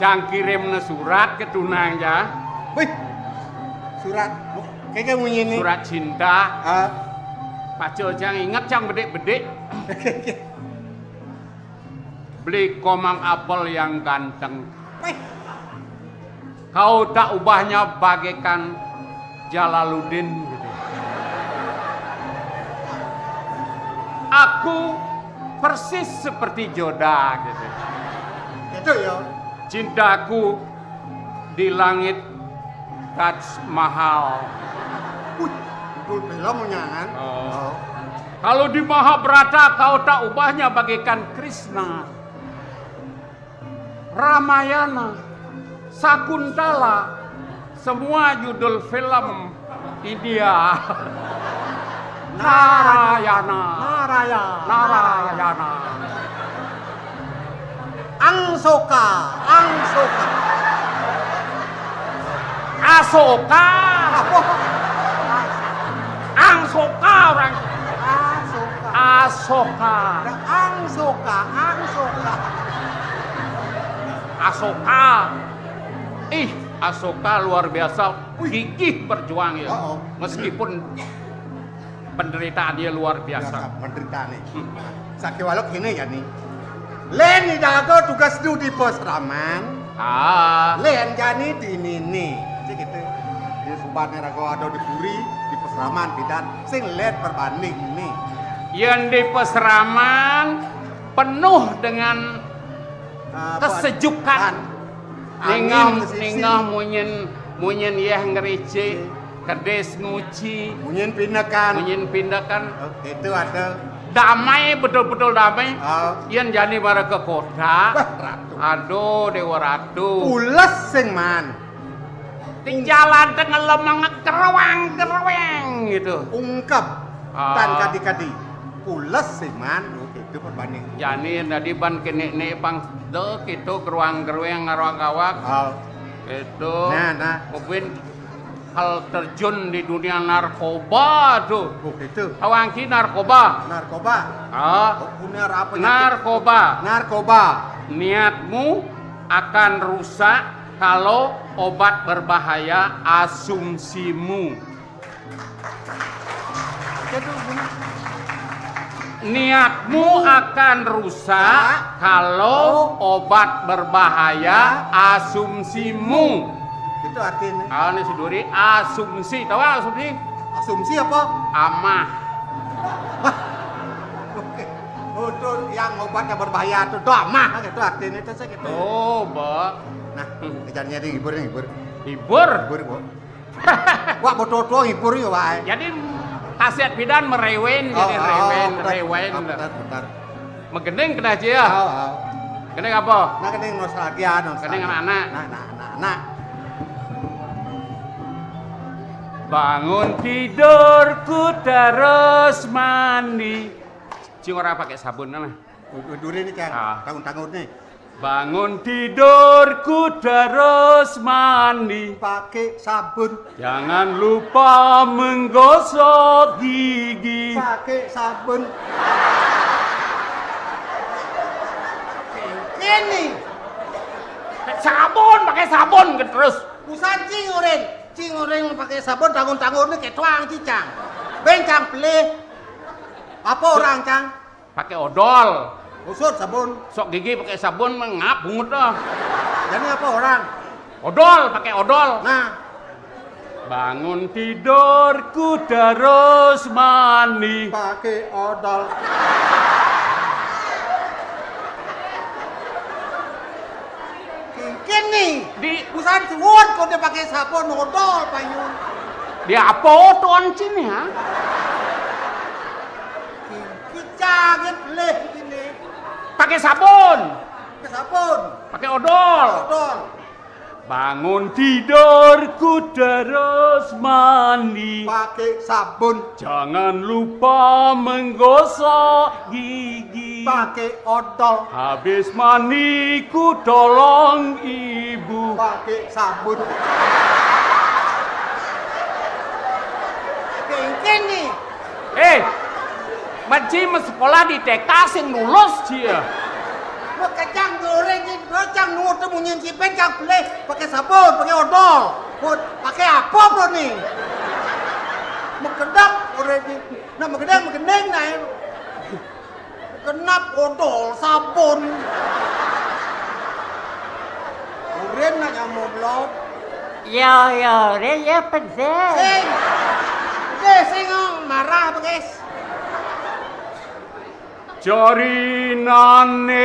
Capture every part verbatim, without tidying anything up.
Cang kirimna surat ke tunang, ya. Wih, surat. Kayak munyi nih. Surat cinta. Ah. Paca cang inget, cang bedik-bedik. Beli komang apel yang ganteng. Wih. Kau tak ubahnya bagaikan Jalaluddin, gitu. Aku persis seperti Joda, gitu. Gitu ya. Cintaku di langit Taj Mahal. Wih, betul film nyangan. Oh. Oh. Kalau di Mahabharata kau tak ubahnya bagaikan Krishna. Ramayana, Sakuntala, semua judul film India. Narayana. Narayana. Narayana. Angsoka, Angsoka. Asoka. Apa? Angsoka orang. Asoka. Asoka. Angsoka, Angsoka. Asoka. Ih, Asoka luar biasa. Wih. Gigih berjuang ya. Oh, oh. Meskipun penderitaannya luar biasa. Biasa penderitaannya. Hmm. Sakéwala kéné ya nih. Lén nih dago tugas nu di pasraman. Ah. Lén jani di nini. Cik gitu. Di subatnya rago ada di puri, di pasraman bidan. Sing lén perbanding nih. Yang di pasraman penuh dengan kesejukan. Ningeh, ningeh munyin, munyin yéh ngerici, kedis nguci. Munyin pindekan. Munyin pindekan. Oh, itu ada. Damai, betul-betul damai. Oh. Yén jani mara ke kota. Wah, ratu. Aduh, Dewa Ratu. Pules sing man. Di jalan tengah lemeng keruang-kerueng gitu. Ungkep. Ah. Tan kadi-kadi. Pules sih, Man. Itu perbanding. Jani tadi ban kene ne pang de gitu keruang-kerueng ngaruang kawak. Oh. Itu. Nah, nah. Mungkin hal terjun di dunia narkoba tuh. Oh, gitu. Tawangki narkoba. Narkoba. Ah. Oh, punya apa? Narkoba. Narkoba. Niatmu akan rusak kalau obat berbahaya asumsimu. Niatmu akan rusak kalau obat berbahaya asumsimu. Itu artinya. Ah, ini suduri asumsi. Tahu asumsi? Asumsi apa? Amah. Oke. Oh, itu yang obatnya berbahaya tuh, itu amah gitu artinya itu sih gitu. Oh, Mbak. Nah, hmm, kerjanya ini hibur, hibur. Hibur? Hibur, Bu. Wah, betul-betul hibur ya, Pak. Jadi, khasiat bidan merewen, jadi rewen, rewen. Benar, benar. Megending kena aja ya. Oh, oh. Gending apa? Nah, gending nostalgia, nostalgia. Gending anak-anak. Nah, nah, nah, nah. Bangun tidur ku terus mandi. Cing ora pakai sabun lah. Udah, udah ini kan, ah, tanggung-tanggung nih. Bangun tidur ku terus mandi. Pakai sabun. Jangan lupa menggosok gigi. Pakai sabun. Ini. Sabun, pakai sabun terus. Busan cing urin. Cing urin pakai sabun, tanggung-tanggung ini ketuang cicang. Bencang pelih. Apa orang, Cang? Pakai odol. Usut sabun. Sok gigi pakai sabun, mengap bungut dah. Jadi apa orang? Odol, pakai odol. Nah. Bangun tidur ku terus mandi. Pakai odol. Kengken nih. Di busan suwun kok dia pakai sabun odol payun. Dia apa tuan sini, ha? Kengken jaget leh ini. Pakai sabun. Pakai sabun. Pakai odol. Odol. Bangun tidur ku terus mandi. Pakai sabun. Jangan lupa menggosok gigi. Pakai odol. Habis mandi ku tolong ibu. Pakai sabun. Kengken nih. Eh, Maji sekolah di T K sing lulus dia. Makejang goreng, cang nurut munyin cipet, cang pelih pakai sabun, pakai odol. Buat pakai apa, bro, nih? Makedap goreng ni. Nak makedap, magending, nah. Kenap odol, sabun. Urin nak nyamuk belot. Yo, yo, urin, yo, pedih. Sing. Pedih, sing, oh. Marah, guys. Jarinane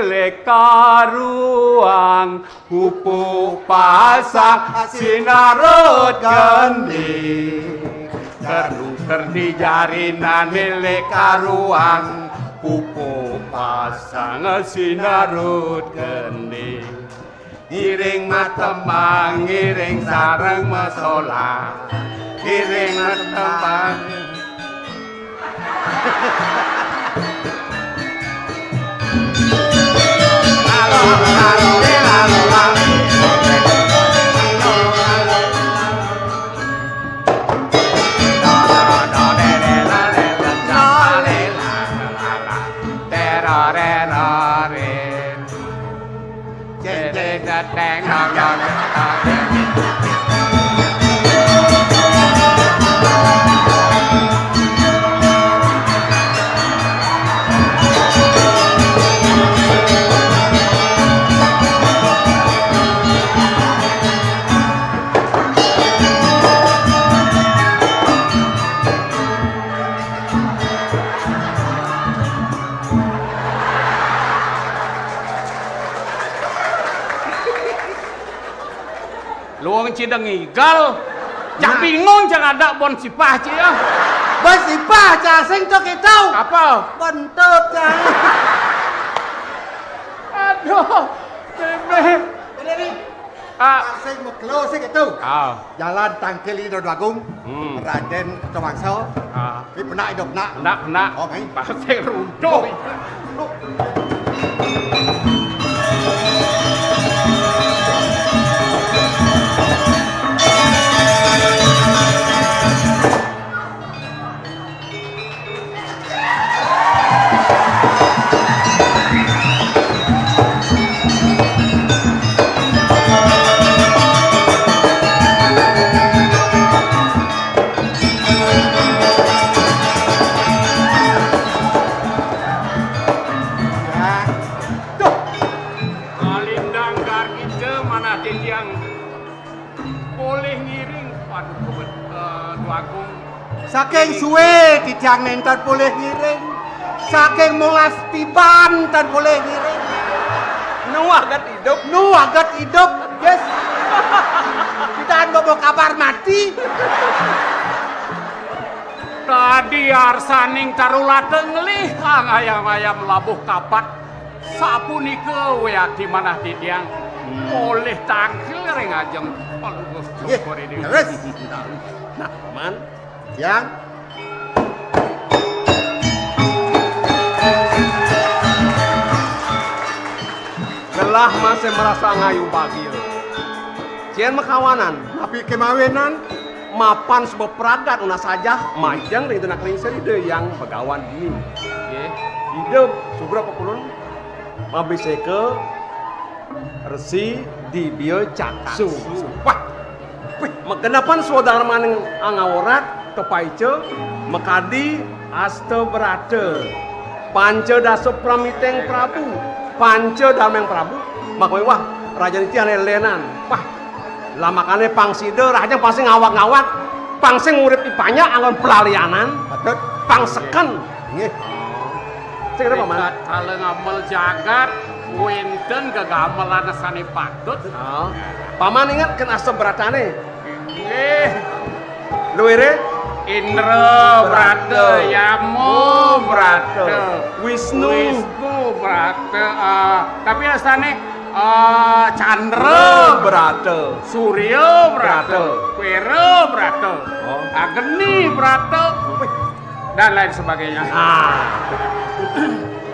lekaruang, pupuk pasang, sinarut gending. Ternuker di jarinane lekaruang, pupuk pasang, sinarut gending. Ngiring matembang, ngiring sareng masolah. Ngiring matembang. Luung ci dengigal. Cak bingung, cak ada bon sipah ci, ya. Bon sipah, cak sing cok itu. Apa? Bentut, cak. Aduh, Bebe. Ini, ini. Ah. Sing mekelo sing itu. Ah. Jalan tangkil ini Dodo Agung. Hmm. Raden Kertawangsa. Ah. Ini benak hidup nak. Benak, benak. Oh, main. Pasir runtuh. Alindang gargita manah titiang polih ngiring. Waduh, kebet-, eh, Tuagung. Saking suwe titiang nenten polih ngiring. Saking molas tiban nenten polih ngiring. Nu aget idup. Nu aget idup, yes. Kita anu bawa kabar mati. Tadi arsaning tarulata ngelih, ang ayam-ayam labuh kapat. Sapunika wiakti manah titiang. Hmm. Polih tangkil ring ajeng Palungguh. Nggih, Cokor ini. Terus. Nah, Paman, tiang. Gelah masih merasa ngayu bagia. Cén makawanan, napi kemawinan, mapan suba pragat nunas ajah, majeng ring tunak lingsir Ida Hyang Begawan dini. Nggih. Ida sugra papulun mabiseka Resi Dibya Caksu. Caksu. Wah, wih, makenepan swadarmaning angaworat, kapaica, makadi, Asta brata, panca dasa pramiteng Prabu, panca darmeng Prabu, makawéwah rajan titiang lélénan. Wah, lamakane pang sida, raja pang sing ngawag-ngawag, pang sing urip di panjak anggon pelalianan, patut, pang seken. Nggih. Sing ada, Paman? Rikala ngamel jagat, wénten gegamelan sane patut. Oh. Paman inget kén Asta bratane? Nggih. Luire? Indra Brata, Yama Brata, Wisnu. Wisnu Brata, ah, tapi astane, ah, Candra Brata, Surya Brata, Brata. Kwera Brata, oh. Agni Brata, dan lain sebagainya. Ah.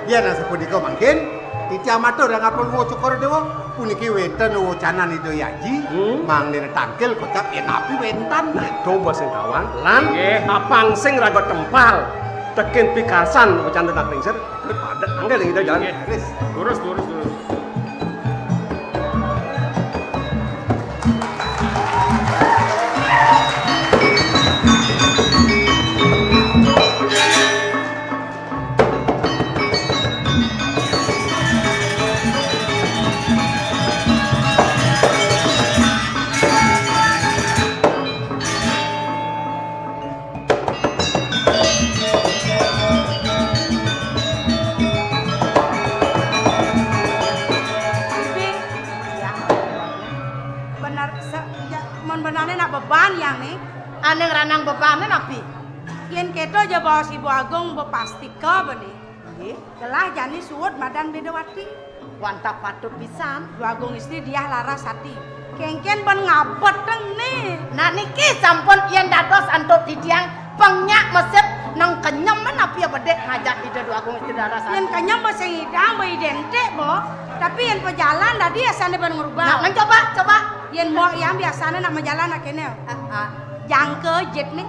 Yen asapunika mangkin, titiang matur ring Palungguh Cokor Dewa, puniki wénten wewacanan Ida Aji, hmm, mangdene tangkil kocap yen napi wénten. Nah, coba sing kawan, lan nggih. Apang sing raga tempal. Tekén pikasan, oh, canda nak lingsir. Padet, angge lingsir jalan. Oke. Wis. Lurus, lurus, lurus. Bing, ya, bener, se-, ya, mon benane nak beban yang ni. Ane ngranang bebane napi? Yen keto ja baos Ibu Agung bepastika bene. Nggih. Gelah jani suud madan Bedawati. Wantah patut pisan. Dwagung Istri diah laras ati. Kengken ben ngabeteng ni. Nah niki sampun yen dados antuk titiang pang nyak mesip nang kenyem menapi ya bedek ngajak Ida Dwagung Istri laras ati. Yen kenyem be sing idang be identik, Bo. Tapi yen pejalan dadi asane ben ngrubah. Nah, nang coba, coba. Yen Mbok yang biasane nak majalan akene. Ah, ah. Jangke jit ni.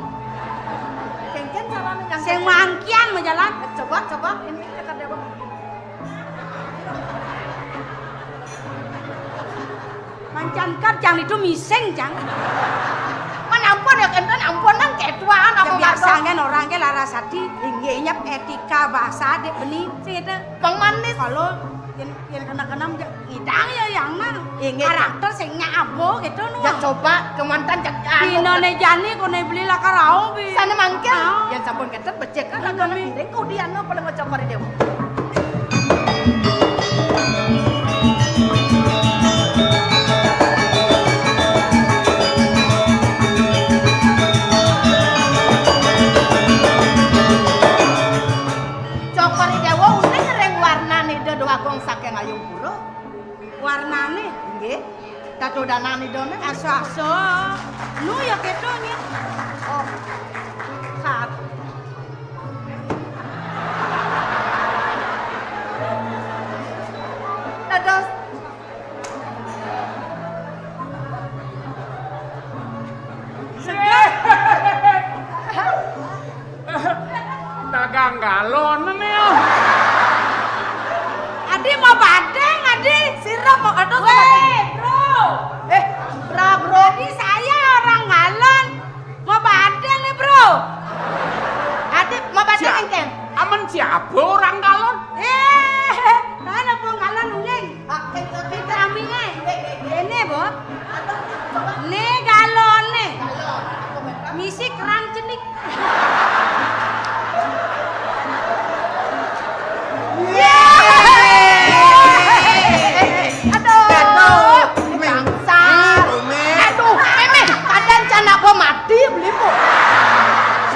Kengken carane jangke. Sing mangkian majalan. Coba, coba. Ini cekak dia, Bang. Mancan kar jang itu mising, jang. Man ampun ya, kenten ampun nang ketuaan apa biasa kan orang ke laras ati. Inggih. Nyep etika bahasa dek beni, sing itu. Pang manis. Kalau yen, yen kena-kena ngidang ya yang nang. Inggih. Karakter sing nyak abo gitu nu. Ya coba kemantan jak anu. Dinane jani kone beli lakar rauh, Bi. Sana mangkil. Ah. Yen sampun kenten becik kan. Iya, agak Mi. Piring kudian no paling ngocok kori dewa. Cokor Ida Dewa uning ring warnane Ida Dwagung saking Ayung Pura. Warnane? Nggih. Tatodanan Idane. Aso-aso. Nu ya keto nggih. Oh. Kat. Dados. Seger. Dagang galon ne ya. Adi mau badeng, Adi. Sira mau, aduh, weh, Bro. Eh, Bra, Bro. Adi saya orang galon. Mau badeng nih, Bro. Adi mau badeng. Sia-, engken. Amen siapa orang galon? Eh, mana pun galon uning. Kita ambil, eh. Ini, Bo. Ini galon nih. Misi kerang cenik. Aduh. Aduh, Meng. Bangsa. Aduh, Meng. Aduh, Meng, kadang canak gua mati beli, Bu.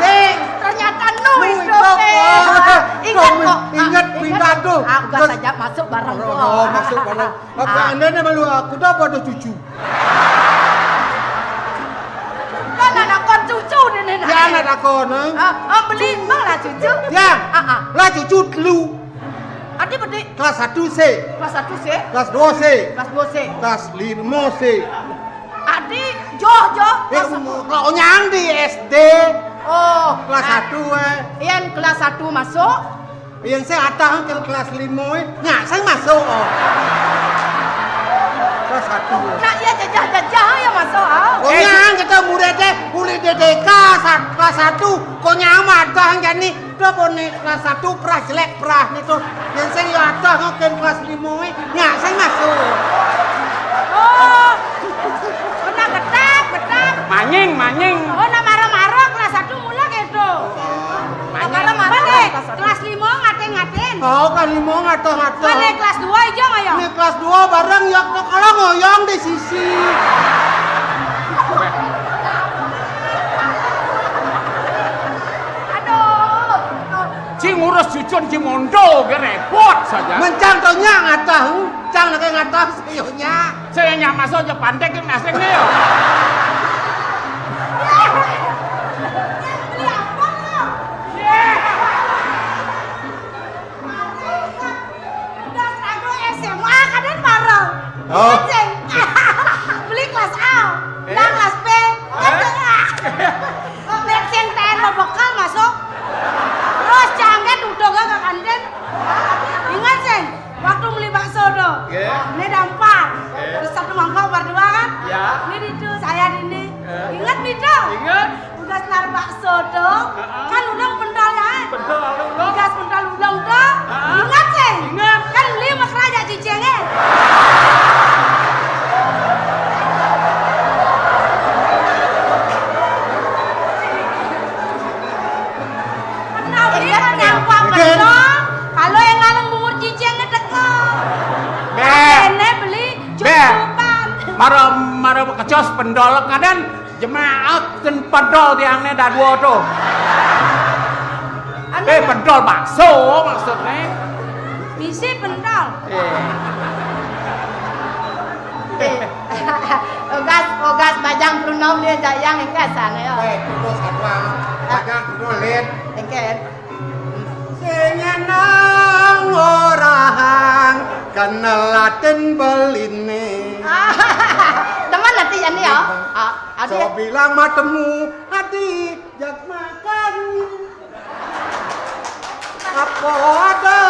Sing. Ternyata nu. Nu hidup, hidup, eh. Wah. Ingat kok. Ingat, ah, ingat. Pindah tuh. Agak saja masuk bareng. Oh, oh, masuk bareng. Apa anda ni malu aku dah pada cucu. Kan anak kon cucu ni, ni, ni. Ya, anak kon, eh? Ah, ah, beli malah cucu. Ya. Ah, ah. Lah cucu telu. Adi bedik. Kelas satu C. Kelas satu C. Kelas dua C. Kelas dua C. Kelas lima C. Adi joh, joh. Eh, kelas satu. Kalau nyang di S D. Oh, kelas satu, eh. Yang kelas satu masuk. Yen sing atah ke kelas lima, eh. Nyak sing masuk, oh. Kelas satu. Nak ya jajah-jajah ya masuk, oh. Oh, eh, nyang kita murid, eh, mulai D D K sa-, kelas satu. Kok nyang atah jani, dah pun ni kelas satu, prah jelek, prah ni tu. Yen sing ya atah ke kelas lima, eh. Nyak sing masuk. Oh. Pernah getap, getap. Manying, manying. Oh, nak marah-marah kelas satu mula gitu. Manying. Marah-marah kelas satu. Kelas lima ngaten-ngaten. Oh, kelas lima ngata-ngata. Mana kelas dua aja ayo? Ini kelas dua bareng ya, kalau ngoyong di sisi. Aduh. Ci ngurus cucun, ci mondo, ge repot saja. Mencang to nyak ngatah, cang lagi ngatah, sayonya. Saya nyak masuk aja pandek yang naseng nih, ya. Beli apa lo? Udah seragu S M A, kadang bareng. Oh. Beli kelas A, eh? Nah, kelas B. Eh? Kelas A. Lihat sing T N lo bekal masuk. Terus Tuh, kan ulung pentol ya? Pentol ulung. Gas pentol ulung tuh. Heeh. Ingat sih? Ingat. Kan beli mas raja cicingnya. Pentol beli kan nyangkua pentol. Kalau yang ngaleng bungur cicingnya teko. Beh. Ini beli cucupan. Mara, mara kecos pentol kadén. Jemaah ten pentol tiangné dadua to. Anu, eh, pentol bakso maksudné. Misi pentol. Eh. Eh. Ogas, ogas bajang Bruno dia jayang engké sané ya. Eh, terus apa? Bajang Bruno lén. Engké. Sing nyeneng orahang kenelatin beliné. Teman nanti ya nih ya. Ah, ada. So bilang matemu adi jak makan. Apa ada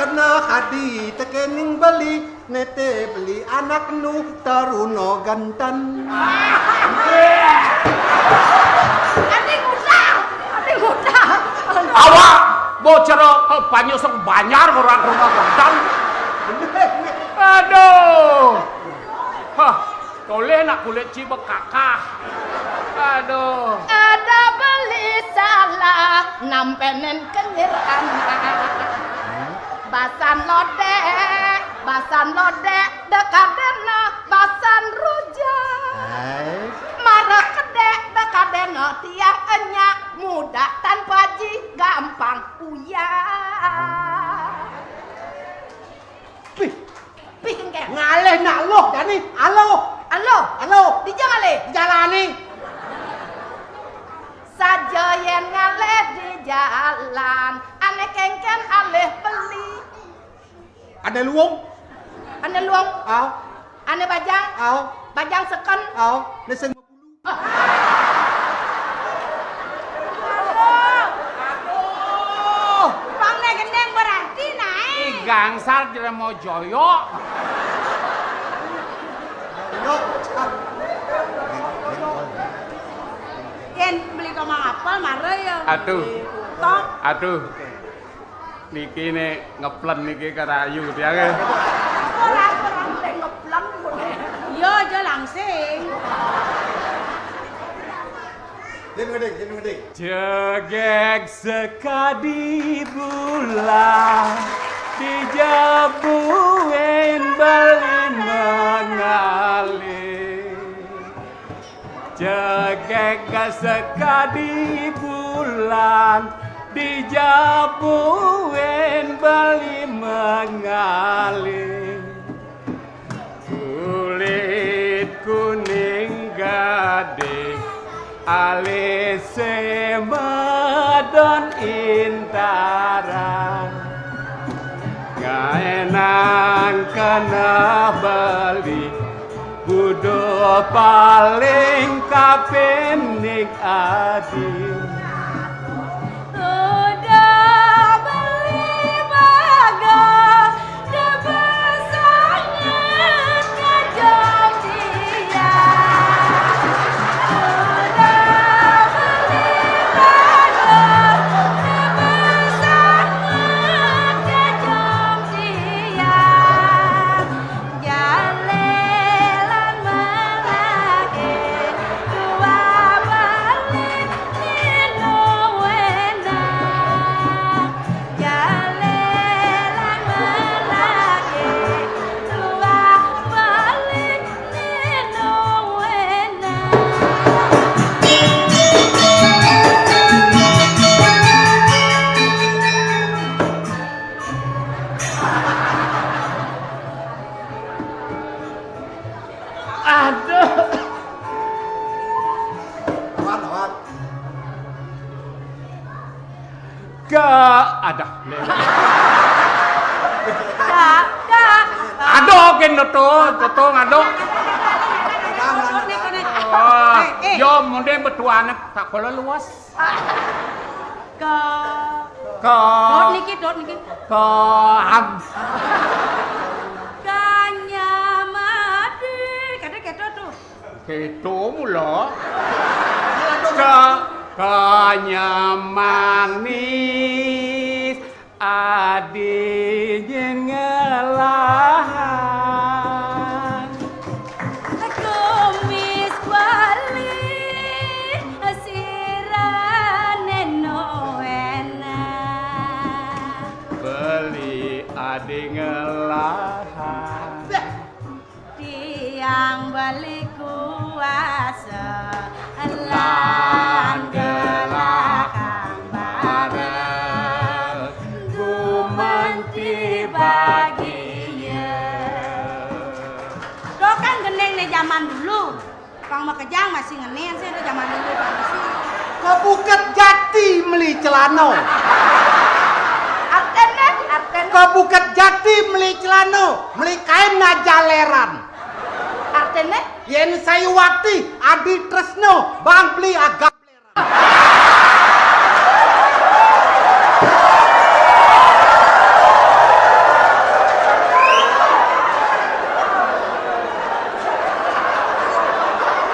kena hadi tekening beli. Nété beli anak nu taruna gantén. Ati ngutang, ati ngutang. Awak bocor, eh, banyu sing banjar orang rumah gantén. Aduh. Hah, toleh nak kulit cibek kakah. Aduh. Ada beli salah, nampenin kenyir anak. Basan lodék, basan lodék, dekadéna basan rujak. Hai. Mara kedék, dekadéna tiang enyak, mudah tanpa ji, gampang uyah. Pih. Pih engké. Ngalih nak luh jani, aluh. Aluh. Aluh. Dija ngalih? Jalani. Saja yén ngalih di jalan, ané kéngkén alih beli. Ané luung. Ané luung. Au. Ané bajang. Au. Bajang seken. Au. Né sing Aduh. Pang né gendeng berarti naik. Ih, gangsal jelema joyo. Yén beli komang apel mara ya. Aduh. Tok. Aduh. Niki né ngeplen niki karayu tiangé. Ora perang téh ngeplen koné. Iya aja langsing. Dia ngeding, dia ngeding. Jegég sekadi bulan dijabuin beli mengalih. Jegég sekadi bulan dijabuin beli mengalih. Kulit kuning gading, alise madon intaran. Ngaenang kena beli, budo paling kapining adi. Udah beli bagas, udah besanget ngajak dia. Udah beli bagas, udah besanget ngajak dia. Jalelan melagi dua balik nino wena. Jalelan melagi dua balik nino wena. Aduh. Awan, awan. Ka, adah. Ka, ka. Aduh, kin tutu, tutu ngaduh. Konek, konek. Oh, eh, eh. Yo, mending betuané tak kala luas. Ka. Ka. Dot niki, dot niki. Ka. Am. Kanyamadi. Kadé kéto tuh. Kéto mula. Ka. Kanya manis adi nyen ngelahan. Kumis bali sirane no enak. Beli adi ngelahan. Tiang beli kuasa lan gelah kang bareng gumanti bagia. Do kan gending ne zaman dulu. Pang makejang masih ngenen sih do zaman dulu pang masih. Ke Bukit Jati meli celana. Artene, artene. Ke Bukit Jati meli celana, meli kain najaleran. Artene? Yen Sayuwati, Adi Tresno, bang beli agak.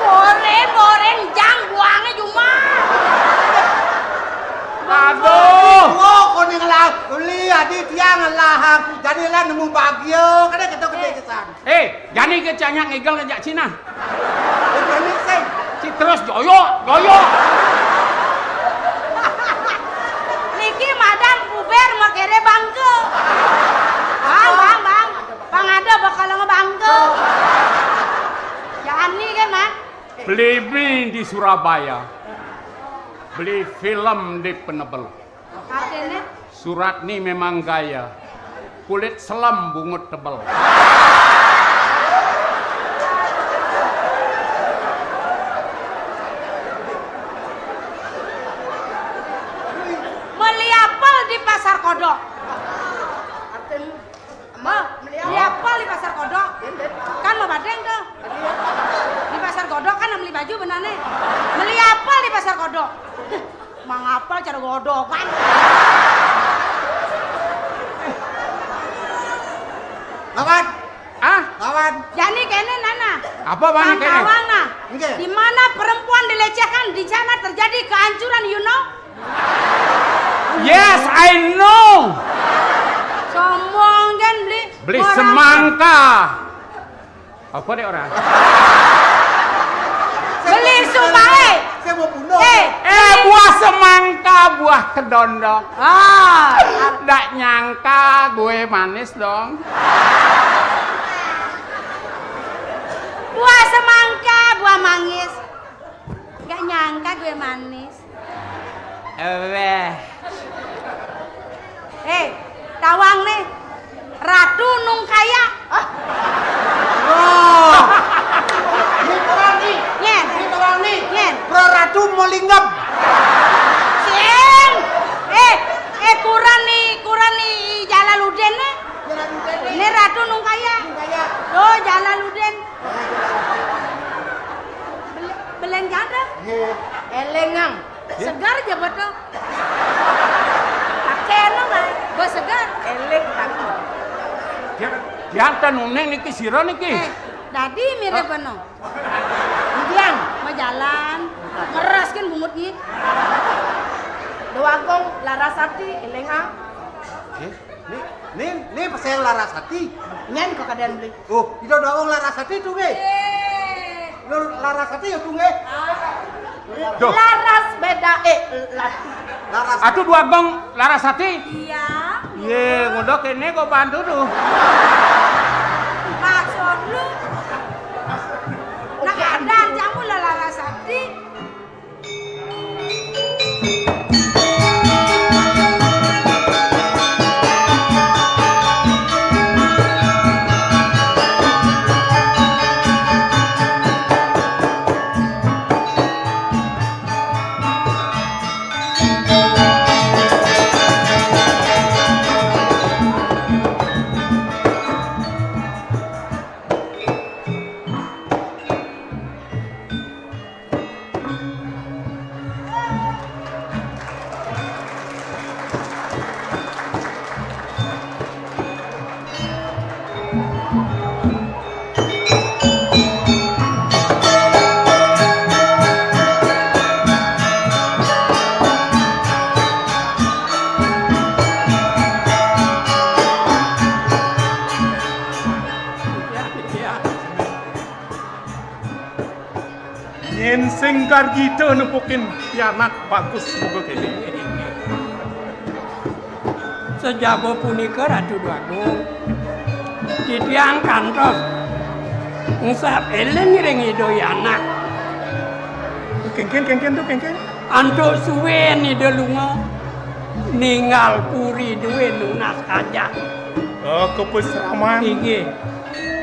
Boren, boren, jang buange jumah. Aduh. Wo, kuning lah, beli adi tiang lahang, jadilah nemu bagia, kada kita gede kesan. Eh, jani ke cak nyak ngigel ngejak Cina. Ini sih. Ci terus joyok, joyok. Niki madan puber makere bangke. Bang, bang, bang. Bang ada bakal ngebangke. Jani kan, Mak? Beli mie di Surabaya. Beli film di Penebel. Artine? Suratni memang gaya. Kulit selem, bungut tebel. Meli apel di Pasar Kodok. Artine? Mo, meli apel di Pasar Kodok. Kan mau badeng tuh. Di Pasar Kodok kan meli baju benane. Meli apel di Pasar Kodok. Mang apel cara godokan. Lawan. Ah? Lawan. Jani kene nana. Apa bang kene? Kawan nah. Nggih. Di mana perempuan dilecehkan, di sana terjadi kehancuran, you know? Yes, I know. Sombong kan beli. Beli semangka. Apa deh orang? Beli sumpah, eh. Saya mau bunuh. Eh, eh, buah semangka, buah kedondong. Ah, ndak nyangka gue manis dong. Buah semangka, buah manggis. Nggak nyangka gue manis. Eweh. Eh, tawang nih. Ratu Nungkaya. Ah. Wah. Ini orang nih. Nyen. Ini orang nih. Nyen. Pro Ratu Molinggem. Sing. Eh, eh, kurang nih, kurang nih Jalaluddin nih. Jalaluddin nih. Ini Ratu Nungkaya. Nungkaya. Tuh, Jalaluddin. Belen-, belen ganda. Nggih. Elengang. Nggih. Segar aja betul. Pakai anu, Mas. Bos segar. Eling kan. Dia, dia enten uning niki sira niki. Eh, dadi mirip anu. Bilang. Mau jalan. Ngeres kan bungutnya. Doagong Larasati, elengang. Nggih. Ni, ni, ni pasal Larasati. Nyen kok kadang beli. Oh, ida dawang Larasati tu nggih. Eh. Lu Larasati ya tu nggih. Ah. Duh. Laras beda, eh, lati. Laras. Atuh dua gong Larasati. Iya. Ye, ngono kene kok bantu tuh. Maksud lu? Nak ada jamu lah Larasati. Gargita nepukin pianak bagus muga kéné. Sajaba punika, Ratu Déwagung, titiang kantos engsap éling ring Ida Yana. Kéngkén, kéngkén to, kéngkén. Antuk suén Ida lunga, ninggal puri duwé nunas hajat. Oh, ka pasraman. Inggih.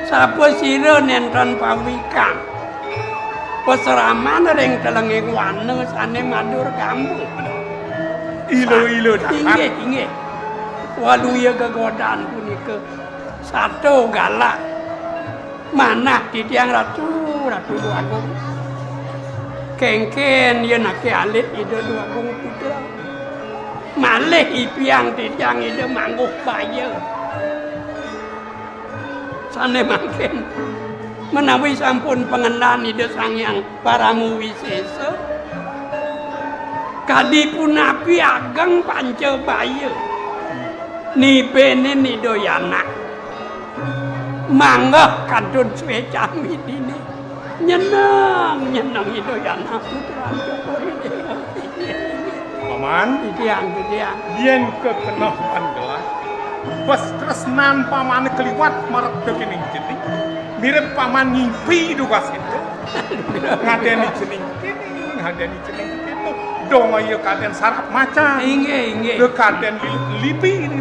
Sapasira nénten pawikan pasraman ring telenging wana sané madurgama. Ila-ila dahat. Inggih, inggih. Waluya gegodan punika sato galak. Manah titiang Ratu, Ratu Déwagung. Kéngkén yén aké alit Ida Déwagung Putra. Malih ipiang titiang Ida Mangguh Baya. Sané mangkin, menawi sampun pangendan Ida Sang Hyang Parama Wisésa, kadi punapi ageng panca baya nibénin Ida Yana. Mangga kantun suécan Widiné. Nyeneng, nyeneng Ida Yana Putra Cokor I Déwa. Paman, titiang, titiang. Yén kakeneh lan gelah, bes tresnan pamané kaliwat marep kéné cening. Mirib paman ngimpi dugas ento. Ngadéni cening kéné, ngadéni cening kéto. Dong ya kadén sarap macan. Inggih, inggih. Kadén li-, lipi ini.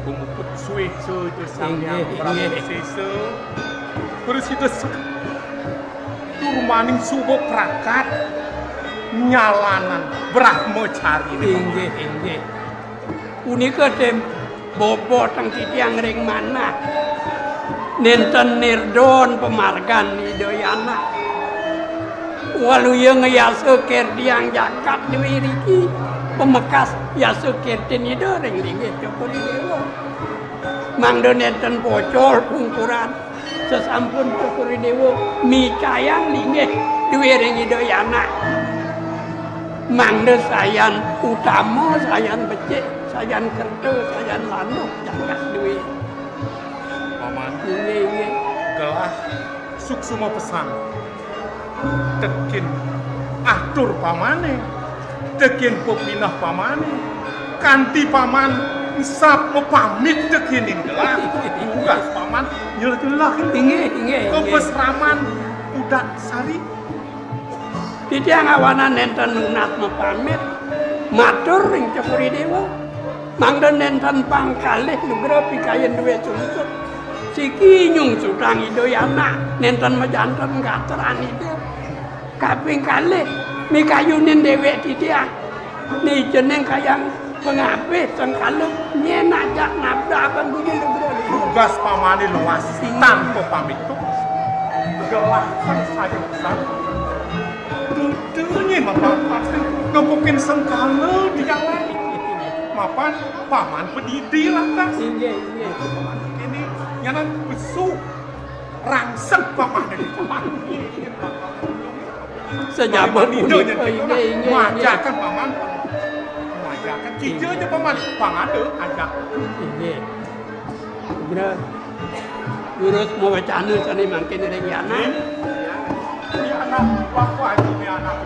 Pemuput suésa Sang Hyang Prabu Wisésa. Terus itu sek-, turmaning suba prakat nyalanan brahmacariné. Inggih, inggih. Punika té bobotang titiang ring manah. Nénten nirdon pamargan Ida Yana. Waluya ngayasa kirti jagat duwé riki, pamekas yasa kirtin Ida ring linggih Cokor I Déwa. Mangda nénten pocol pungkuran. Sasampun Cokor I Déwa micayang linggih duwé ring Ida Yana. Mangda sayan utama, sayan becik, sayan kerta, sayan landuh jagat duwé. Paman. Inggih, inggih. Gelah suksma pesan. Tekén atur pamané, tekén pepineh pamané, kanti paman engsap mapamit tekéning gelah, dugas paman nyeleh-nyeleh. Inggih, inggih, inggih. Ka pasraman Pudak Sari. Titiang awanan nénten nunas mapamit, matur ring Cokor I Déwa. Mangda nénten pang kalih nugraha pikayun duwé sungsut. Siki nyungsutang Ida Yana, nénten majanten gatran Ida. Kaping kalih, mikayunin déwék titiang. Né cening kayang pangabih sengkala nyén ajak nabrak bang bujur nugraha. Tugas pamané luas, tanpa pamit. Gelah sangsaya pisan. Duduné mapan pasti nepukin sengkala di jalan. Mapan paman padidi lantas. Inggih, inggih. Paman kéné nyanan besu rangsek paman. Sajaba punika, inggih, inggih, inggih. Majakan paman. Majakan kija ja paman. Pang ada ajak. Inggih. Segera durus mawacana sané mangkin ring Yana. Ini anak, bapak ini anak.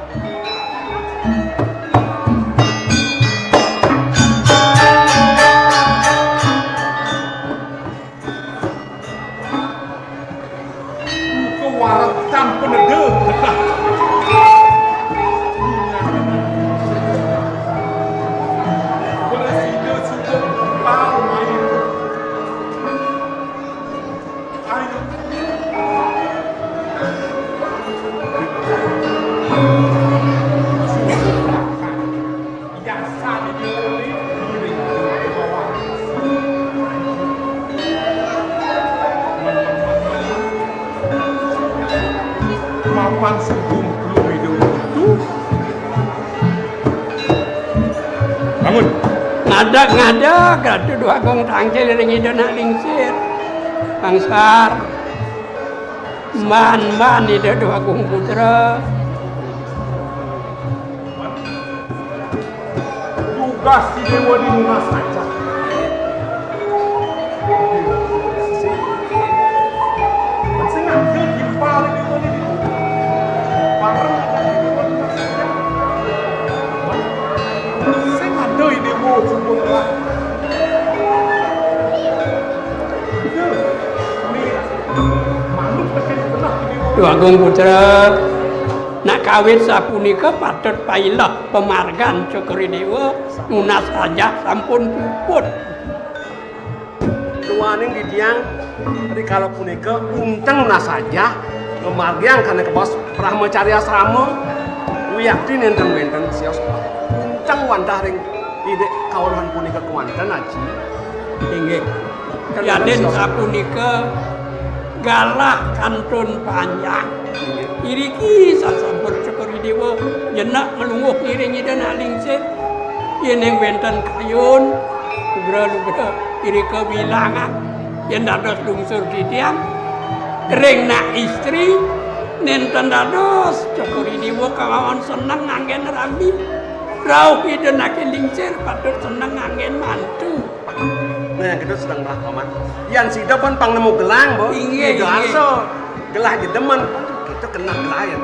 Kewaretan penedeng. Presiden sudah tahu main. Mapan sugum Bangun. Ngadeg-ngadeg, Ratu Déwagung tangkil ring Ida Anak Lingsir. Angsar. Mban-mban Ida Déwagung Putra. Tugas si Déwa di nunas aja. Sing ada timpal Déwa di. Bareng aja Déwa. Duh Agung Putra, nak kawit sapunika patut paileh pamargan Cokor I Déwa, nunas rajah sampun puput. Duaning titiang rikala punika unteng nunas rajah ngamargiang kana kabaos Brahmacarya Asrama, wiakti nénten wénten sios unteng wantah ring indik kaweruhan punika kéwanten, Aji. Inggih. Yadin sapunika galah kantun panjang. Inggih. Iriki sasampun Cokor I Déwa jenek nglungguh ngiring Ida Anak Lingsir. Yéning wénten kayun, lugra-lugra irika wilangan. Yén dados lungsur titiang, ring nak istri, nénten dados Cokor I Déwa kemawon seneng nganggén rami. Rauh Ida Anak Lingsir patut seneng nganggén mantu. Nah, yang kita sedang lah, Paman. Yan sida pun pang nemu gelang, Bo. Inggih, Ida inggih. Arsa. Gelah jedemen, kita kena gelah ya.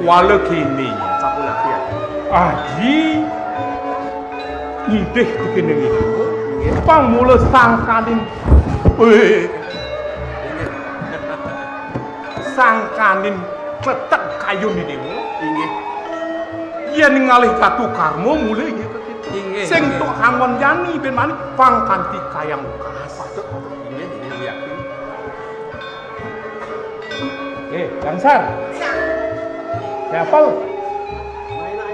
Kuala kini. Sapunapi ya. Aji ngidih tu kene ngidih. Inggih. Pang mula sangkaning. Wéh. Inggih. Sangkaning kletek kayun I Déwa. Inggih. Yén ngalih jatuh karma mulih gitu. Inggih, sing inggih. Tuk angon jani ben mani pang kanti kayang lukas. Patut, patut. Inggih, inggih, yakin. Eh, Gangsar. Siapa lu?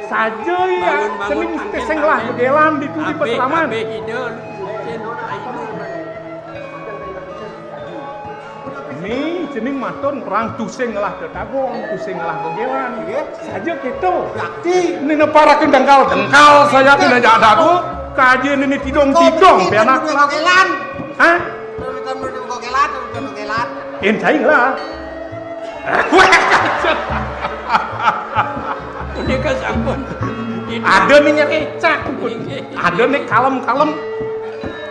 Saja ya, bangun, bangun, cening angin, sing lah angin. Gegelan di turi. Abih, peseraman. Abih, ida, lu, mungkin, ayo. Ni cening matur nerang tusing ngelah tetagon, tusing ngelah gegelan. Nggih. Saja kita. Yakti. Ni neparaken dengkal-dengkal saya kena jak dago. Kaje ni tidong-tidong, pianak. Gegelan. Hah? Gegelan, gegelan. Yen cai ngelah. Punika sampun. Ada ni nyekecak. Nggih. Ada ni kalem-kalem.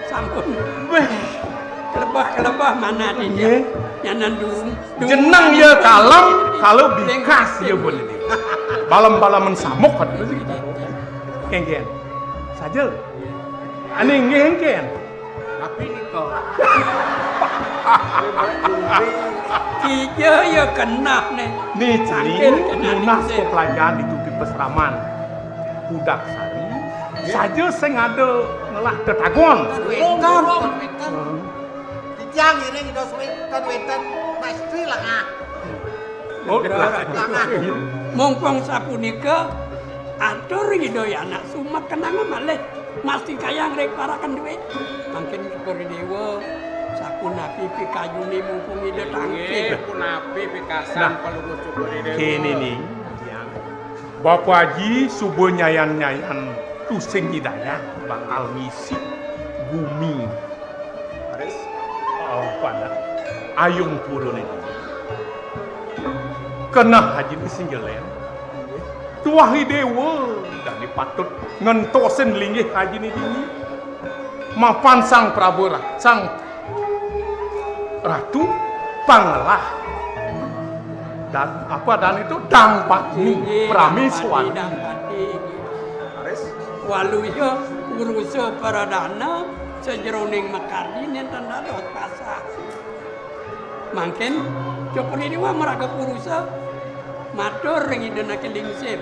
Sampun. Weh. Kelebah-kelebah mana dia? Nggih. Nyanan durung. Jeneng ya kalem, kalau bikas ya boleh. Balem-balemen samuk kan. Kengken. Saja. Ane nggih kengken. Tapi nika. Kija ya kenah ne. Ni cening nunas pepelajaran itu di peseraman. Budak sari. Saja sing ada ngelah tetagon. Wénten, wénten. Hmm. Titiang ngiring Ida Suwé ten wénten maestri lengah. Oh, lengah. Mumpung sapunika, atur Ida anak sumet kenanga malih mastikayang ring parakan duit. Mangkin syukur Déwa, sapunapi pikayune mumpung Ida tangkil. Nggih, punapi pikasan. Nah, Palungguh syukur Déwa. Kene ning, Bapa Aji suba nyayan-nyayan tusing hidayah bakal ngisi gumi. Leres. Oh, pada ayung purune. Keneh Aji ni sing jelen. Tuah I Déwa dane patut ngentosin linggih Aji ni dini. Mapan Sang Prabu Ra-, Sang Ratu pangelah. Dan apa dan itu Dang Patni. Inggih, Prameswari. Dang Patni, Dang Patni, inggih. Leres. Waluya purusa pradana sajeroning makardi nénten dados pasah. Mangkin Cokor I Déwa maraga purusa matur ring Ida Anak Lingsir.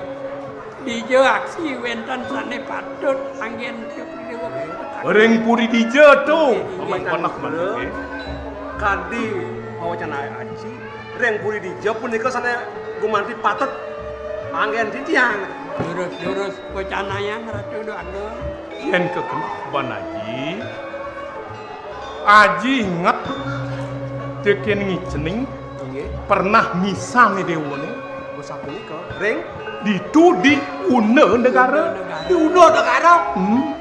Dija aksi wénten sané patut anggén Cokor I Déwa. Ring puri dija to? Inggih. Pamai konak maneh. Kadi pawacana aji, ring puri dija punika sané gumanti patut anggén titiang. Durus-durus wacanayang Ratu Déwa Agung. Yén kekenepan Aji, Aji inget tekén ngicening. Inggih. Pernah misan I Déwané. Sapunika. Ring? Ditu di Una Negara. Di Una Negara? Hmm.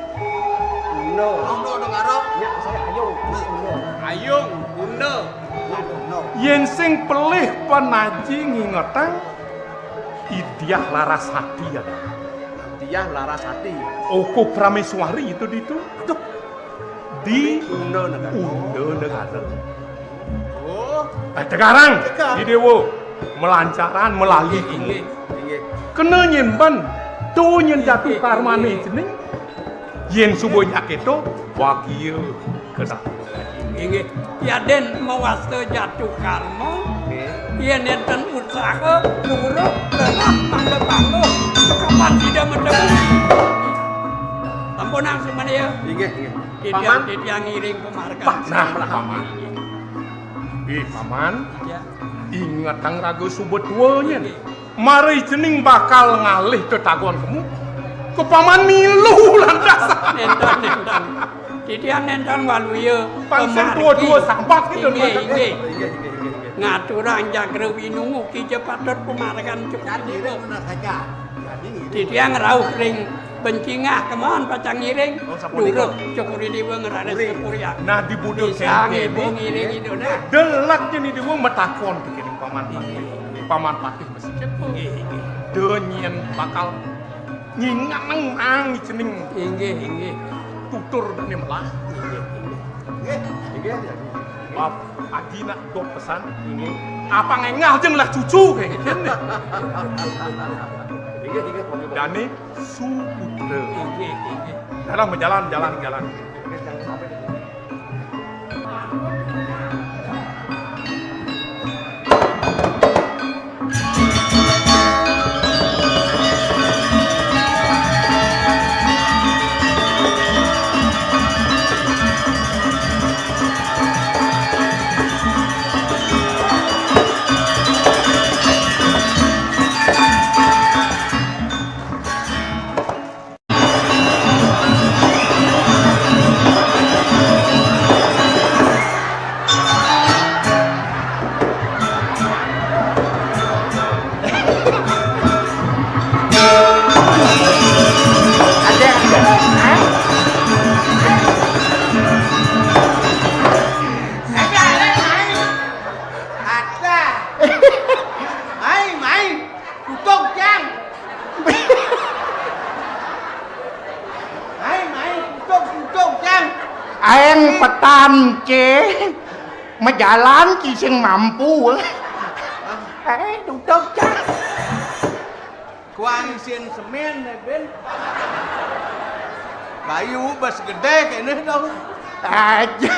Una. Una Negara. Nyak saya Ayung. Una. Ayung, Una. Una. Yén sing pelih pan Aji ngingetang Idiah Larasati ada. Idiah Larasati. Oko Prameswari itu ditu. Aduh. Di Unda Negara. Unda Negara. Oh. Eh, Tegarang. Tegar. Di Dewa. Melancaran, melali. Inggih, inggih. Kena nyén ban. Tu nyén jatuh karmane cening. Yén suba nyak kéto, bagia kedah. Inggih. Yadin mawasta jatuh karma. Nggih. Yén nénten usaha, lurus, lemah, mangga panggung, kapan sida matemu? Sampunang sumaniya. Inggih, inggih. Titiang, Paman? Titiang ngiring pamargi. Bah, nah, Paman. Ih, Paman. Iya. Ingetang raga suba tua nyén. Inggih. Mara cening bakal ngalih tetagon kemu. Ka Paman milu lantas. Nénten, nénten. Titiang nénten waluya. Pang sing pamargi. Tua-tua sambat gitu. Inggih, inggih. Inggih, inggih, inggih, inggih. Ngaturang jagra winungu kija patut pamargan cukup. Titiang rauh ring bencingah kemawon pacang ngiring. Oh, sapunika. Durus Cokor I Déwa ngraris kapurian. Nah, di buda bisa kénten ngibu ngiring Ida, nah. Delak jeni Déwa matakon pikiring Paman Patih. Inggih. Paman Patih mesti. Inggih, inggih. Da nyén bakal nyinganang cening. Inggih, inggih. Tutur dané melah. Inggih, inggih. Inggih, inggih. Bab Aji nak dok pesan. Inggih. Apa ngengah jeng lah cucu kayak gitu. Inggih, inggih. Dané Suputra. Inggih, inggih. Dalam berjalan, jalan, jalan. Mai, mai, tutup, Cang. Mai, mai, tutup, tutup, Cang. Aéng petan, Cé. Majalan ci sing mampu. Eh, tutup, Cang. Kuang isin semén, né, Ben. Bayu bes gedé kéné dong. Aja.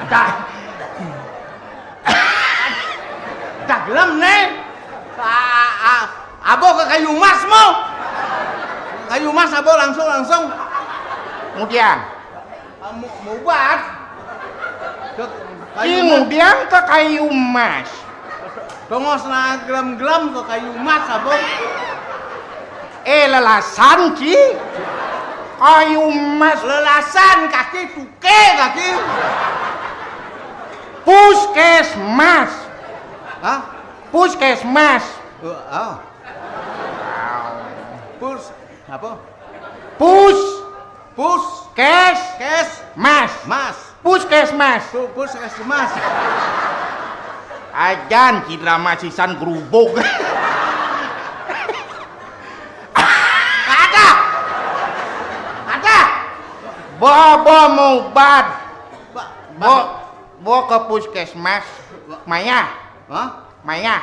Dah. Dah gelem, né. A-, a-, abo ke kayu mas, mo. Kayu mas abo langsung, langsung. Kemudian. Kamu mubat. Ke kayu mas. Kemudian ke kayu mas. Tongos na gelem-gelem ke kayu mas, abo. Eh, lelasan, Ci. Kayu mas. Lelasan, kaki tuke, kaki. Puskesmas. Hah? Puskesmas. Eh, ah. Pus, apa? Pus. Pus. Kes. Kes. Mas. Mas. Puskesmas. Pu-, puskesmas. Ajan, Cidra masisan gerubug. Ada. Ada. Bobo mubat. Ba-, ba-, bo, bo ke puskesmas. Maya. Hah? Maya.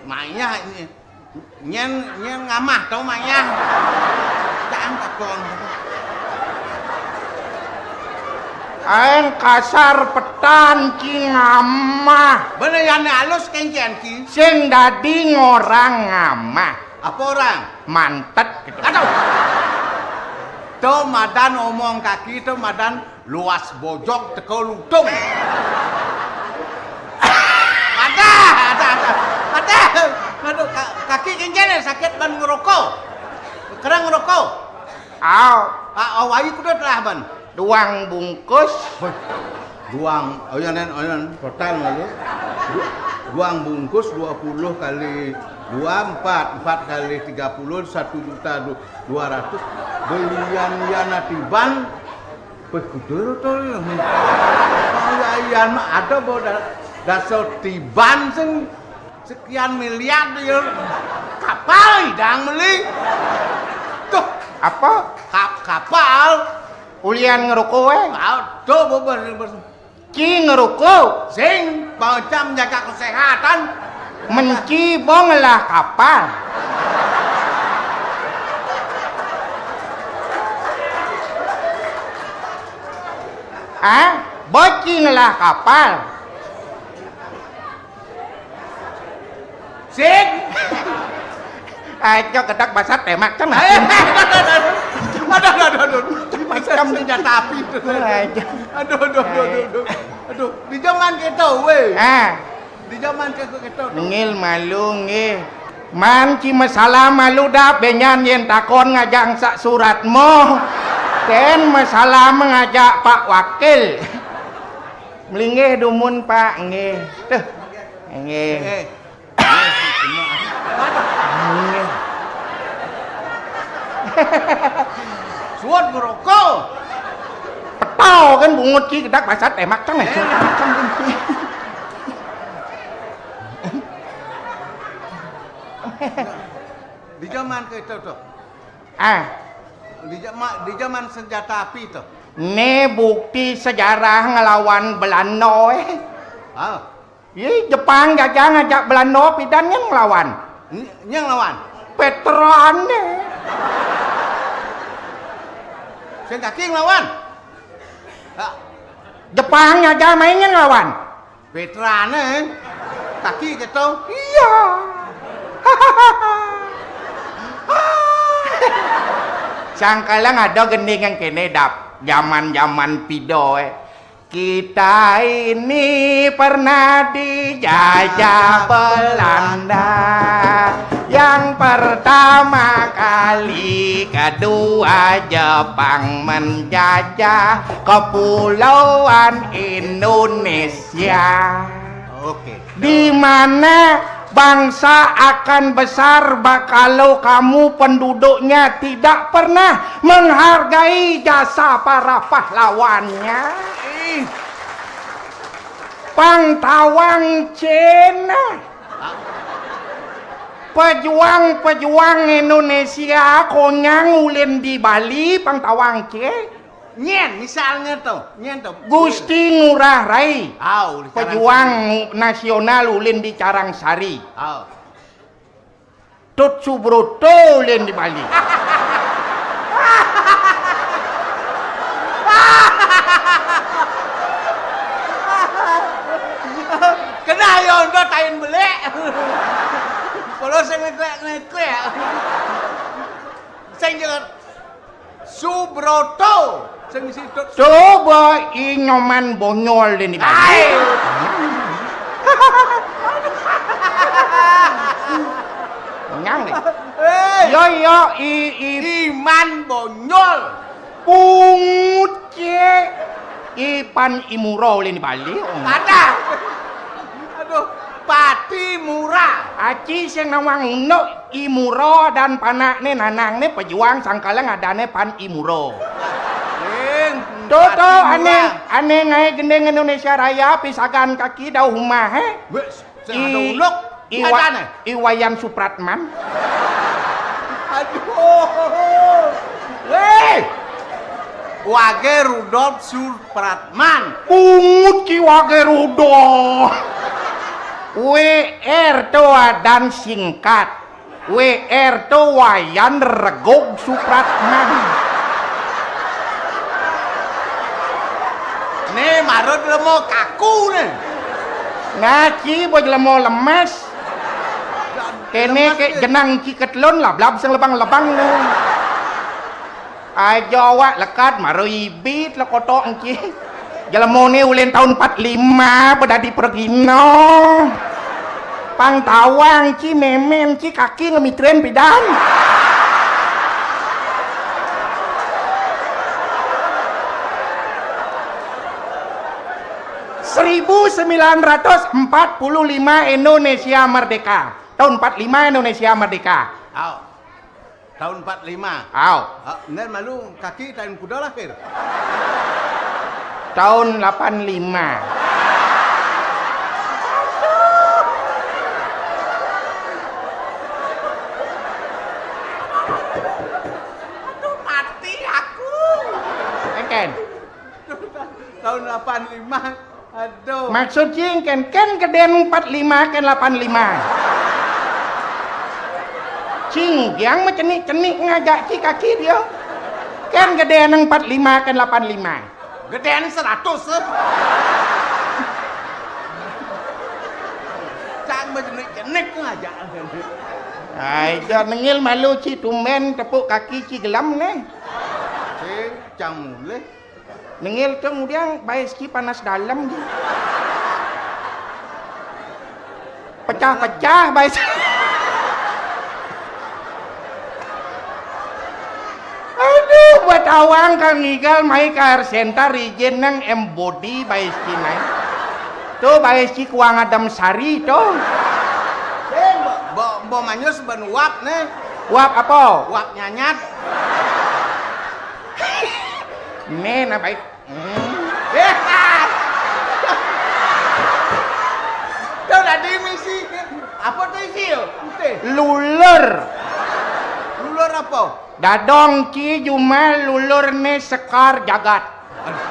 Maya ini. Nyén, nyén ngamah to, Mayah. Cang takon. Aéng kasar petan, Ci, ngamah. Bener, yan alus kéngkén, Ci. Sing dadi ngorang ngamah. Apa orang? Mantet gitu. Aduh. To madan omong kaki, to madan luas bojog teka lutung. Ada, ada, ada. Ada. Aduh, ka-, kaki kéngkén sakit ban ngerokok. Kerang ngerokok. Au. Ah, awai kuda telah ban. Duang bungkus. Wah. Duang, oyanen, oyanen, total malu. Du-, duang bungkus dua puluh kali dua, empat, empat kali tiga puluh, satu juta du-, dua ratus. Belian yan atiban. Wih, kudu to, ya. Iya, iya, mah ada bawa da-, dasar tiban sing sekian miliar, ya. Kapal idang meli. Tuh. Apa? Kap-, kapal. Ulian ngeroko, eh. Aduh, bebas, bebas. Ci ngeroko. Sing, bocah menjaga kesehatan. Menci bong lah kapal. Hah? Bocing lah kapal. Sik. Aja kedak basat témak cang. Aduh, aduh, aduh, aduh. Macam senjata api itu. Aja. Aduh, aduh, aduh, aduh, aduh. Aduh, di zaman kita, weh. Ah. Di zaman kita, kita. Ngil malu, nggih. Man ci masalah malu dah, benyan yén takon ngajak sak surat mo. Ten masalah mengajak Pak Wakil. Melinggih dumun, Pak, nggih. Tuh. Nggih. Eh. Nggih. Suwun ngroko. Petau kan bungut ki kedak basat témak cang, eh. Di zaman kita tuh. Ah. Di zaman, di zaman senjata api tuh. Né bukti sejarah ngelawan Belanda, eh. Ah. Ih, Jepang jajah ngajak Belanda, pidan nyén ngelawan. Ny-, nyén ngelawan? Peterané. Sing kaki ngelawan. Ah. Jepang jajah main nyén ngelawan. Peterané. Kaki gitu. Iya. Sangkala ada gendingan kéné dap. Zaman-zaman pido, eh. Kita ini pernah dijajah Belanda. Yang pertama kali, kedua Jepang menjajah kepulauan Indonesia. Oke. Di mana bangsa akan besar ba-, kalau kamu penduduknya tidak pernah menghargai jasa para pahlawannya? Ih. Pang tawang cén. Pejuang-pejuang Indonesia konyang ulin di Bali, pang tawang cén. Nyén, misalnya tuh, nyén tuh. Gusti Ngurah Rai. Au, di Carang Pejuang Sari. Nasional ulin di Carang Sari. Au. Tut Subroto ulin di Bali. Kena ya, udah tain belik. Kalau sing ngeklek-ngeklek. Sing jangan Subroto. Sing misi Tut. Coba i Nyoman Bonyol deh nih. Ai. Nyang deh. Hei. Yo, yo, i, i. Iman Bonyol. Pungut, cé. Ipan Imuro ulin di Bali. Oh. Ada. Aduh, Pati Mura. Aci sing nawang unduk Imuro dan panakné nanangné pejuang sangkala ngadané Pan Imuro. Ing, Toto Pati Mura. Ané, ané ngaé gending Indonesia Raya pisagan kaki dauh umah, hé? Wis, sing ada I-, unduk. Iwa-, ngadané. I Wayan Supratman. Aduh. Wéh. Wage Rudolf Supratman. Pungut ki Wage Rudolf. W R to dan singkat. W R to Wayan Regog Supratman. Né marut lemo kaku né. Ngaci boj lemo lemes. Kéné lemes ké né. Jenang ki ketelun lablab sing lebang-lebang né. Aja awak lekat mara ibit lekotok engki. Jelemané ulin taun empat lima padadi pragina. Pang tawang ci mémén ci kaki ngemitrén pidan. Seribu sembilan ratus empat puluh lima Indonesia merdeka. Taun empat lima Indonesia merdeka. Au. Taun empat lima. Au. Ah, bener malu kaki taun kuda lahir. Taun lapan lima. Aduh, mati aku. Eken. Taun lapan lima. Aduh. Maksud cing kén, kén gedén empat lima, kén lapan lima. Cing, yang macenik-cenik ngajak ci kaki dia. Kén gedén empat lima, kén lapan lima. Gedén seratus, eh. Cang bejenik-jenik ngajak. Ai, ja nengil malu ci tumben tepuk kaki ci gelem neh. Cing, cang mulih. Nengil kemudian bae ci panas dalem ci. Pecah-pecah bae. Aduh, buat awang kang ngigal mai ka Air Center ijin nang embody bae ci nai. Tuh bae ci kuang adem sari tuh. Eh, bo, bo, bo manyus ben uap nih. Uap apa? Uap nyanyat. Nih, nah baik. Hmm. Tuh tadi misi. Apa tuh isi yo? Putih. Lulur. Lulur apa? Dadong ci jumah lulur ne sekar jagat. Aduh.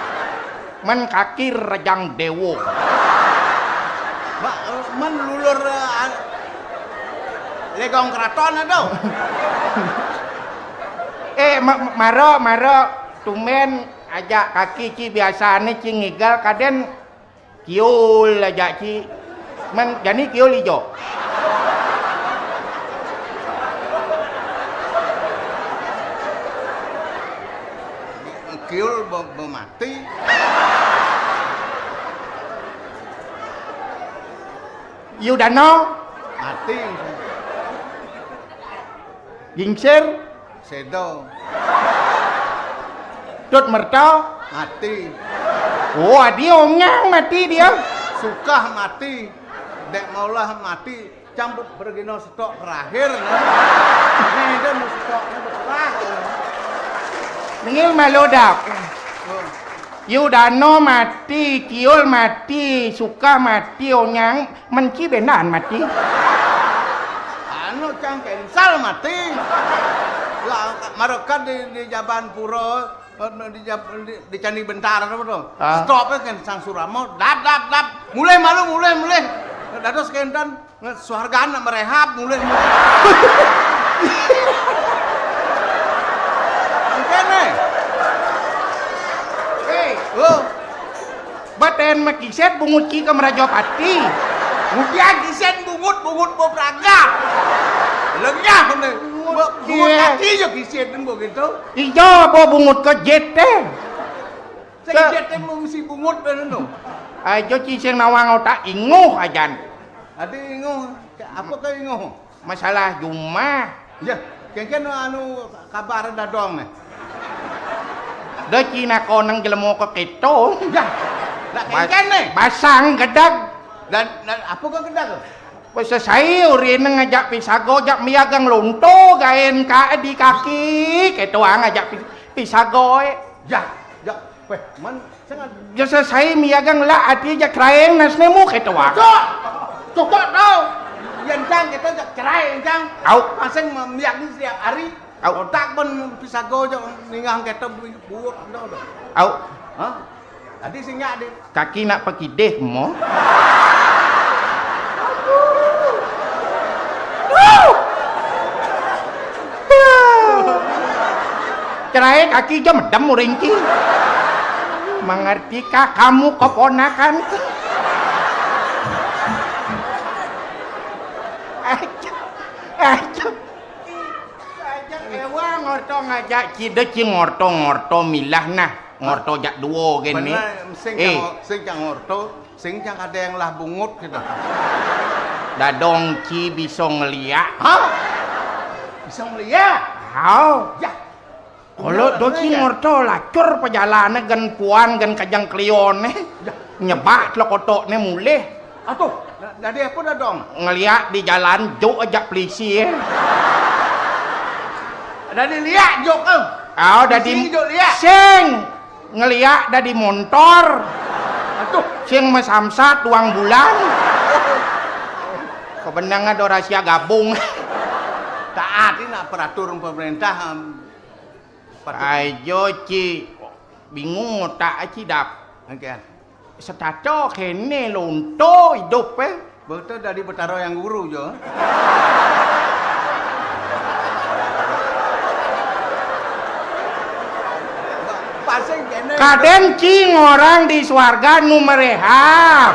Men kaki rejang dewo. Ba, eh, men lulur, eh, an-, legong keraton ada. Eh, ma-, ma-, maro, maro. Tumben ajak kaki ci biasane ci ngigal kaden kiul ajak ci. Men jani kiul ijo. Kiul be-, bemati. Yudano. Mati. Gingsir. Sedo. Tut Merto. Mati. Oh, adi ongang mati dia. Sukah mati. Dek maulah mati. Cang be-, bergino setok terakhir, nah. Nih, dia mau setoknya berserah. Nengil malu dak. Oh. Yudano mati, Kiul mati, Sukah mati, Onyang, men ci bendan mati. Anu, cang cancel mati. Lah, mereka di, di Jaban Pura, di, di, di Candi Bentar apa tuh? Ah. Stop kan sang Suramo, dap, dap, dap. Mulih malu, mulih, mulih. Dados kenten, suargan nak merehab, mulih, mulih. Mungkin nih. Hei, oh. Baten makiset bungut ki ke Merajapati. Mudian kiset bungut, bungut bepraga. Lengah nih. Bungut Bu-, bungut ki. Kaki je kiset nih begitu. Ijo apa bungut ke jet teh? Sing Ke- jet teh mesti bungut dah tu. Ajo ci sing nawang otak inguh ajan. Adi inguh, apa ke inguh? Masalah jumah. Ya, kengken anu kabar dadong nih. Da Cina koneng jelema ke keto. Ya, nak Ba-, kengken nih. Basang gedag. Dan, dan apa ke gedag? Wis sesai urine ngajak pisago, jak miagang lonto gaen ka di kaki, keto ang ajak pi-, pisago, eh. Ya, ya, weh, man, sangat. Ya sesai miagang lah ati jak kraeng nas nemu keto ang. Cok! Cokok tau. Yen cang kita jak cerai, cang. Au. Pasang miagang setiap hari. Au. Otak ben pisago jak ningang keto bu-, buut, tau, tau. Au. Hah? Tadi sing nyak, Dik. Kaki nak pakidih mo. Cerai kaki jam medem uring ki. Mengertikah kamu keponakan? Aja, aja. Aja ewa ngorto ngajak cide ci ngorto-ngorto milah nah. Ngorto jak duo gini. Bener, sing Eh. cang, sing cang ngorto, sing cang ada yang lah bungut gitu. Dadong ci bisa ngeliak. Hah? Bisa ngeliak? Hao. Ya. Kalau Bener, doci bener, ya. Ngorto lacur pejalane gen puan gen kajang klione. Ya. Nyebak telok otokne mulih. Atuh, na-, dadi apa dah dong? Ngeliak di jalan juk aja pelisi, eh. Dadi liak juk, eh. Oh, dadi Sing juk liak. Sing ngeliak dadi montor. Aduh. Sing mesamsat uang bulan. Kebenangan ada rahasia gabung. Taati nak peraturan pemerintah, em, patut. Ayo, Ci. Bingung otak, Ci, dap. Oke. Setato kene lonto idup, eh. Betul dari Betara yang guru jo. Pasang Kadén cing orang di swarga nu merehab.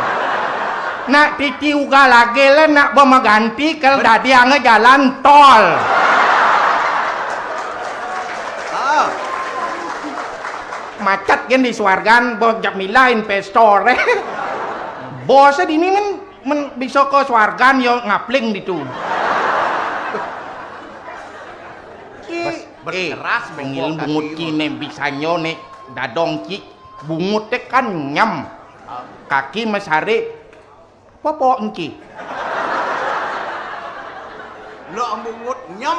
Nak titi ugal agé lé nak bamaganti kal dadi angga jalan tol. Macet gén di swargan, bos Jamila investor. Bosé dini men, men bisa ka swargan ya ngapling ditu. Ki, berkeras, eh, bengil bungut ki né bisanyo né dadong ki. Bungut té kan nyem. Kaki masarik. Popok engki. Lo bungut nyem.